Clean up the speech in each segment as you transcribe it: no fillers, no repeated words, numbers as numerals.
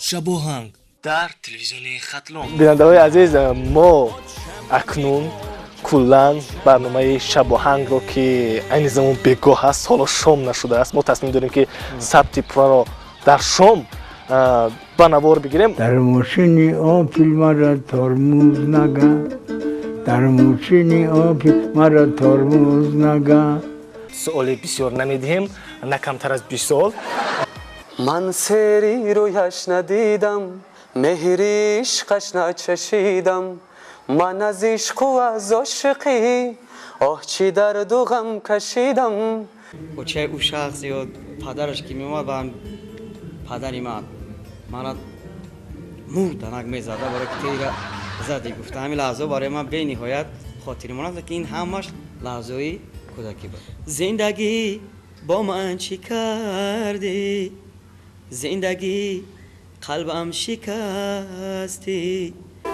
Шабоҳанг дар телевизиони Хатлон. Бинандаҳои азиз, мо акнун куллан барномаи Шабоҳангро, ки айни замон бегоҳ аст, ҳоло шом нашудааст, мо тасмим дорем, ки сабти пурраро дар шом ба навор бигирем. Дар мошини Опел мара тормоз нага, дар мошини Опел мара тормоз нага. Суоли бисёр намедиҳем, на камтар аз 20 суол. Ман сери рӯяш надидам, меҳри ишқаш начашидам, ман аз ишқу аз ошиқӣ оҳ, чӣ дарду ғам кашидам. Очаи ӯ шахс ё падараш ки меомад, ба падари ман мана мурданак мезада, барои ки тира зади гуфта. Ҳамин лаҳзаҳо барои ман бениҳоят хотирмон аст, ки ин ҳамаш лаҳзаҳои кӯдакӣ буд. Зиндагӣ, бо ман чӣ кардӣ? Зиндагӣ, қалбам шикастӣ.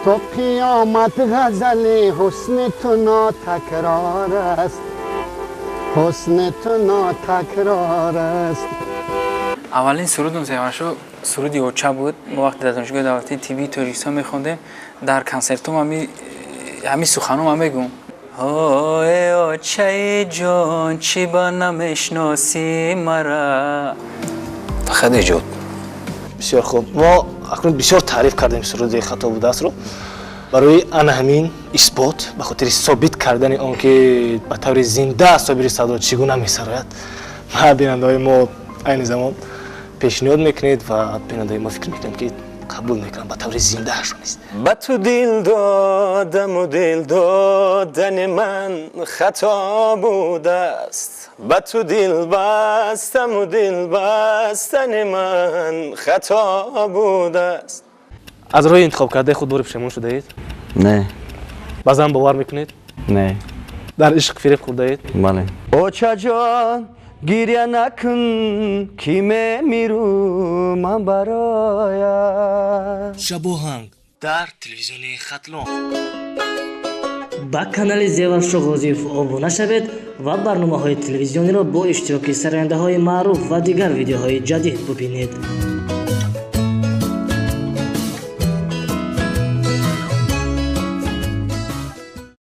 То қиёмат ғазали ҳусни ту нотакрор аст, ҳусни ту нотакрор аст. Аввалин сурудам, Зеваршо, суруди «Оча» буд. Мо вақте дар Донишгоҳи давлатии тиббии Тоҷикистон мехондем, дар консертом ҳами суханома мегӯм: «Ое, очаи ҷон, чӣ ба намешносӣ мара?» Фақат эҷод. Бисёр хуб. Мо акнун бисёр таъриф кардем суруди «Хато будаастро». Барои ана ҳамин исбот, ба хотири собит кардани он ки ба таври зинда Собири Садо чӣ гуна месарояд, ма бинандаҳои мо айни замон пешниҳод мекунед ва бинандаҳои мо, фикр мекунем, ки қабул мекунанд, ба таври зиндаашро низ. Ба ту дил додаму дил додани ман хато будааст, ба ту дил бастаму дил бастани ман хато будааст. Аз роҳи интихобкардаи худ бори пушаймон шудаед? Не. Ба зан бовар мекунед? Не. Дар ишқ фиреб хӯрдаед? Бале. Очаҷон, гиря накун, ки мемиру ман бароят. Шабоҳанг дар телевизиони Хатлон. Ба канали Зеваршо Ғозиев обуна шавед ва барномаҳои телевизиониро бо иштироки сарояндаҳои маъруф ва дигар видеоҳои ҷадид бубинед.